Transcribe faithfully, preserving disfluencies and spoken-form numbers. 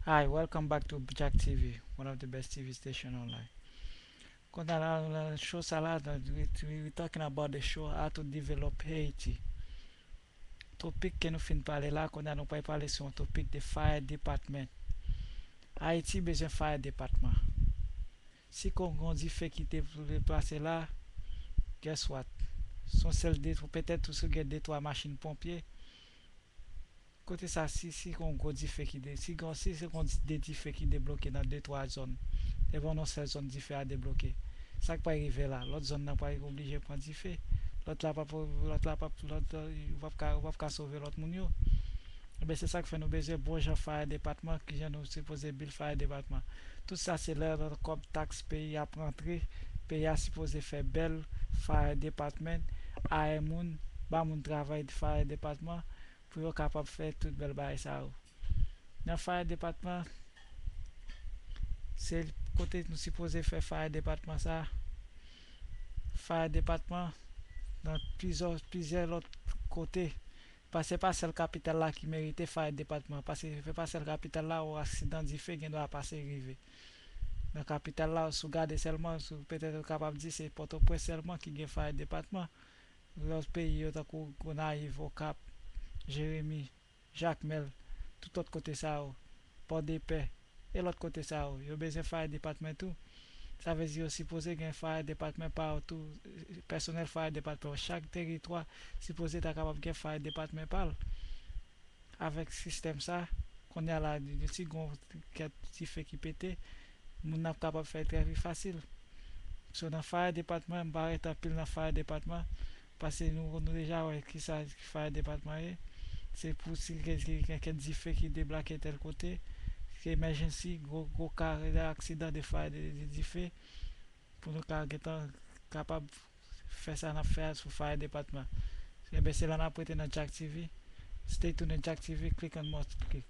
Hi, welcome back to Jack T V, one of the best T V station online. Kontan la, la show sa la, we, we, we talking about the show how to develop Haiti. Topik ke nou fin pale la, kontan nou pral pale sou yon topik de fire department. Ayiti bezwen fire department. Si kon gon dife ki te deplase la, guess what? Son sel de, petèt ou si gen de twa machin ponpye, kote sa, si, si gon gwo dife ki de, si gon, si se gon de dife ki debloke nan de twa zòn, devan yon sèl zòn dife a debloke, sa k pral rive la? Lòt zòn nan pral oblije pran dife. Lòt la pap, lòt la pap, lòt, ou pap ka, ou pap ka sove lòt moun yo. Ebyen, se sa k fè nou bezwen bon jan fire department, ki jan nou sipoze build fire department. Tout sa se lè kòb taks peyi ap rantre, peyi a sipoze fè bèl fire department, hire moun, ba moun travay fire department, pou yo kapab fè tout bèl bagay sa yo. Nan fire department, se kote nou sipoze fè fire department sa. Fire department nan plizyè, plizyè lòt kote. Paske pa sèl kapital la ki merite fire department. Paske se pa sèl kapital la ou aksidan dife gen dwa pase rive. Nan kapital la, si w gade sèlman, si w petèt ou kapab di se Pòtoprens sèlman ki gen fire department. Lòt peyi yo tankou Gonayiv, Okap, Jeremi, Jakmèl, tout lòt kote sa yo, Pòdepè, e lòt kote sa yo, yo bezwen fire department tou. Sa vle di yo sipoze gen fire department pa yo tou, pèsonèl fire department yo. Chak teritwa sipoze ta kapab gen fire department pa l. Avèk sistèm sa, kounye a la, si gon kèk dife ki pete, moun nan ap kapab fè trèvi fasil. So, nan fire department, m pa ret anpil nan fire department, paske nou, nou deja wè kisa fire department ye. Se pou si gen, gen, gen kèk dife ki deplase tèl kote, se emergency, gwo, gwo ka, aksidan de fire, de, de dife, pou nou ka gentan kapab fè sa n ap fè a sou fire department. Ebyen, se la n ap rete nan Jack T V. Stay tuned nan Jack T V, click on more, click.